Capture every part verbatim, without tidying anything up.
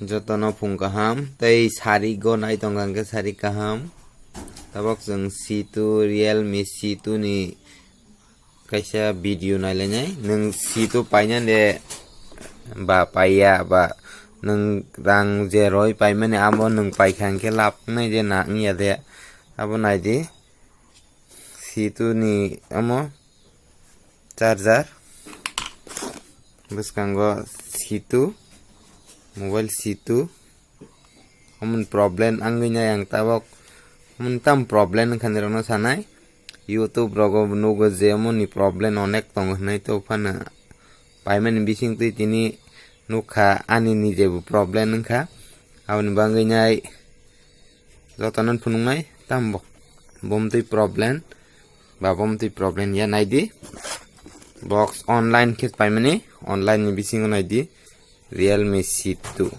Jotono phung kaham tei sari go nai tong kha hwnkhe sari kaham. Tabok chwng C two, Realme C two ni kaisa video nailainai. Nwng C two paina de ba paiya ba nwng rang je roi paimani abo nwng paikha hwnkhe lab wngnai je na wngya de abo naidi. C two ni omo charger, bwskango C two, mobile C two. Omoni problem wngwi nai ang tabok, omoni tam problem wngkha nirokno sanai. YouTube rogo nugo je omoni problem onek tongo hinwi to phano paimani bisingtwi tini nukha ani nijebo problem wngkha. Aboni bagwi nai jotono phunuknai tam bo-, bomtwi problem ba bomtwi problem ya naidi. Box online khe paimani, online ni bisingo naidi Realme C two.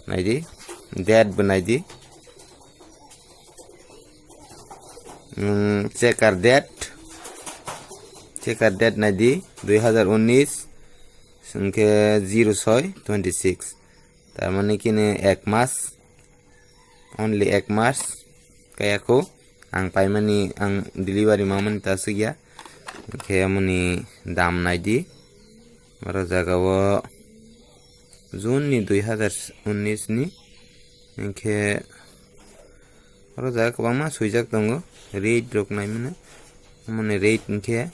Naidi, date bo naidi. Hmm, checker date. Checker date naidi, dui hazar unis, hwnkhe zero soi twenty six. Tar mane kini ek mas, only ek mas kaya kho. Ang paimani, ang delivery mamani ta swkya. Hwnkhe amoni dam naidi. Oro jaga o June ni dui hazar unis ni. Hwnkhe oro jaga kwbangma swijak tongo. Rate rok naimano. Amoni rate hwnkhe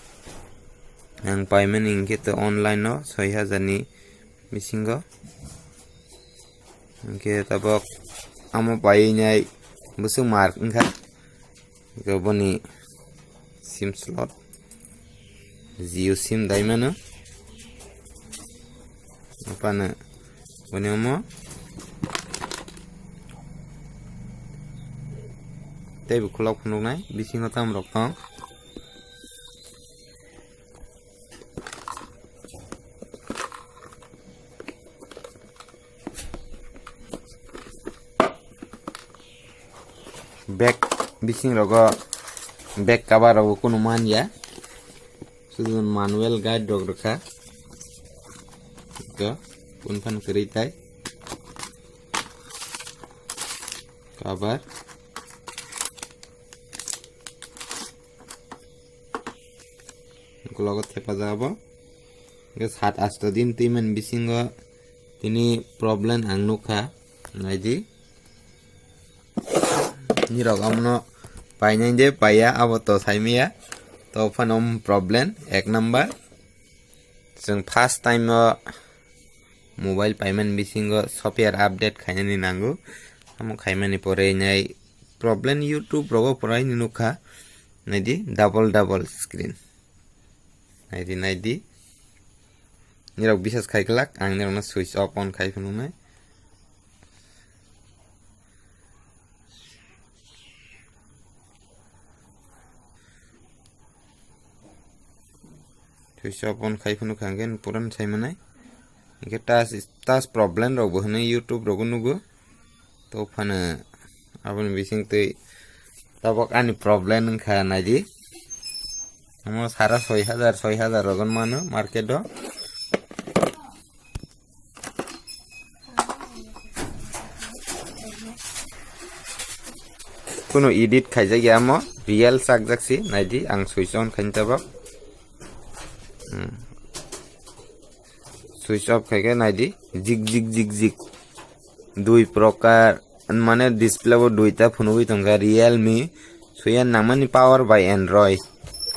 ang paimani hwnkhe to online o soi hazar ni bisingo. Hwnkhe tabok amo paiwi nai bwswk mark wngkha. Hwnkhe boni sim slot Jio sim dai mano. Apano boni omo teibo khulok phunuknai bisingo tamrok tong. Bag bising rogo bag cover rogo kunu man ya. Sudu manual guide rok rwkha. To kun phan kwrwi tai. Cover. Ukologo thepajak abo. Hwnkhe sat asto din twi mani bisingo tini problem ang nukha. Naidi. Nirok amono painai de paiya, abo to saimaya. To phano problem ek number. Chwng first time o mobile paimani bisingo software update khainani nango. Amo khaimani pore nai problem YouTube rogo poraini nukha. Naidi double double screen. Naidi, naidi. Nirok bisas khai glak, ang nirokno switch off on khai phunuknai. Switch off on khai phunukha hwnkhe puran sai manai. Hwnkhe touch, touch problem rok bo hwnwi YouTube rogo nugo. To phano aboni bising twi tabok ani problem wngkha naidi. Omo sara soi hajar, soi hajar rogon mano market o. Kuno edit khaijak ya omo, real chakjak si naidi ang switch on khaini tabok. Hmm. Switch off khaikhe naidi, jik jik jik jik. Dui prokar, mane display bo duita phunugwi tongkha, Realme, suya nangmani power by Android.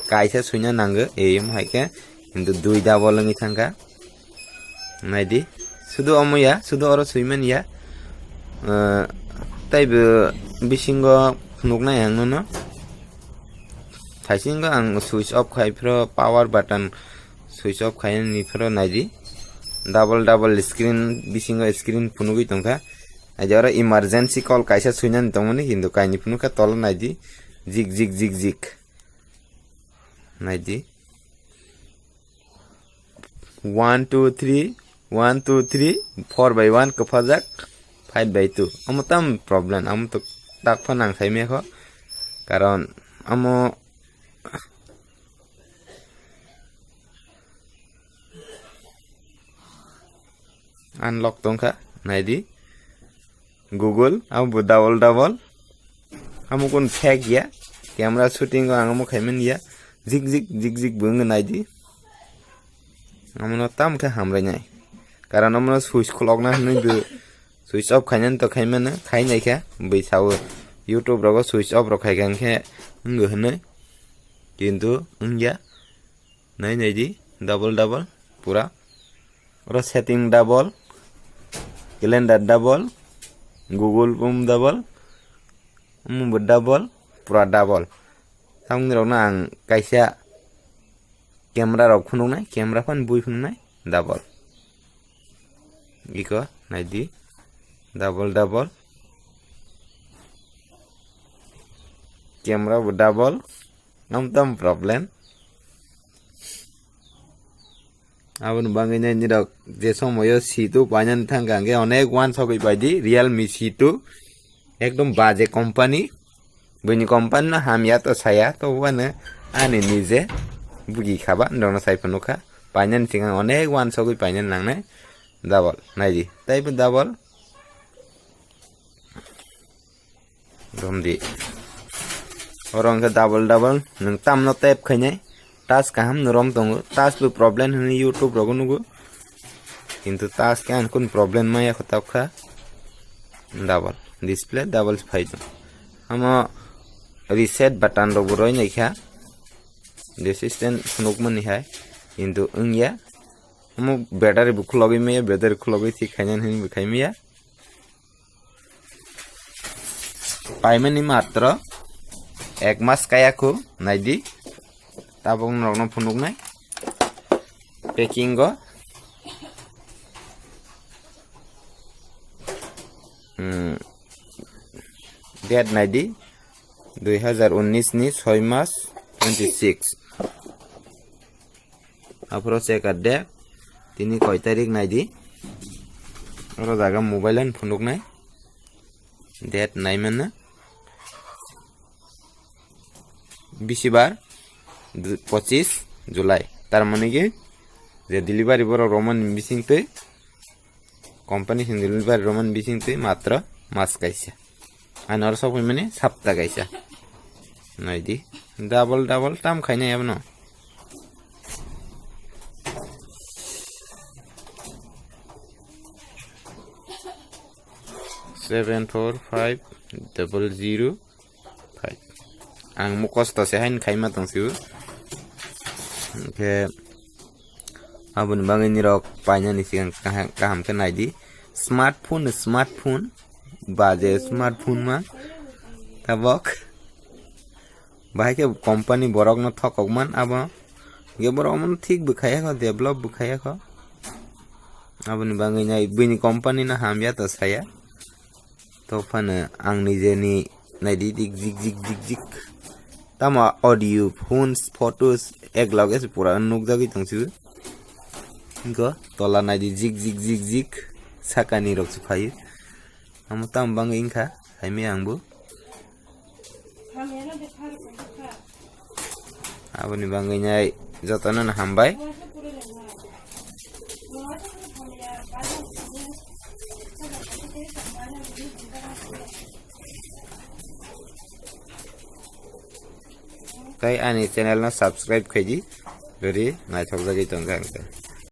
Kaisa suina nango, eyom haikhe, hintu dui double wngwi thangkha. Naidi, sudu omo ya, sudu oro suimani ya. Ah, taibo bisingo phunuknai ang nono. Thaisingo ang switch off khai phiro power button switch off khainani phiro naidi. Double double screen bisingo screen phunugwi tongkha. Naidi oro emergency call kaisa suinani tongmani hintu kaini phunukha tolo naidi. Jik jik jik jik. Naidi. One, two, three, one, two, three, four by one kwphajak, five by two. Omo tam problem, amo to tak phano ang saimaya kho. Karon amo unlock tongkha, Naidi. Google, amo bo double double. Amo kun fake ya. Camera shooting o ang amo khaimani ya. Jik jik, jik jik bo wngwi naidi. Amono tam khe hamrainai. Karon amono switch khulokna hinwi bo switch off khainani to khaimano, khainai khe bwi sao. YouTube rogo switch off rok khaikha hinkhe wngwi hinwi. Kintu wngya. Nai naidi, double double, pura. Oro setting double, calendar double, Google Chrome double, omo bo double, pura double. Tamni rokno ang kaisa camera rok phunuknai, camera phan bui phunuknai, double. Iko naidi, double double. Camera bo double. Am tam problem. Aboni bagwi nai nirok je somoyo situ painani thangkha hwnkhe onek wansogwi paidi Realme situ. Ekdom baje company. Buini company no hamya to saya, to wano ani nije bugi khaba, norokno sai phunukha. Painani sigang onek wansogwi painani nangnai. Double, naidi. Taibo double. Romdi. Oro hwnkhe double double nwng tamno tap khainai. Touch kaham no rom tongo. Touch bo problem hwnwi YouTube rogo nugo. Kintu touch khe ang kun problem maya kho tabkha. Double. Display double phai tong. Amo reset button rok bo roi naikha. Resistance phunukmani hai. Kintu wngya. Amo battery bo khulogwi maya, battery khulogwi thik khainani hinwi bo khaimaya. Paimani matro ek mas kaya khu, naidi. Tabuk norokno phunuknai. Packing o. Hmm. Date naidi. Dui hazar unnis ni soi mas twenty six. Aphuru check at de. Tini koi tarik naidi. Oro jaga mobile an phunuknai. Date naimano. Bisibar, du-, pochis July. Tar mane ki je delivery borok romani bising twi company sini delivery romani bising twi matro mas kaisa. Ani oro sok mani sapta kaisa. Naidi. Double double tam khainai abono. Seven four five double zero five. Ang mukosto se hain khaima tong siu. Oke. Aboni bagwi nirok painani sigang kaham, kaham khe naidi. Smartphone, smartphone. Baje smartphone ma. Tabok. Bahai khe company borokno thokok man abo. Ge borok omono thik bwkhaya kho, develop bwkhaya kho. Aboni bagwi nai bini company no hamya to saya. To phano ang nijeni naidi dik jik jik jik jik. Tamo audio, phones, photos ek loge se pura nukjagwi tongsibo. Go tola naidi jik jik jik jik sakani rok se phaio. Amo tamo bangwi wngkha, saimaya angbo. Aboni bangwi nai jotono no hambai. Tei ani channel no subscribe khaidi, jodi naithok jagwi tongkha ang khe.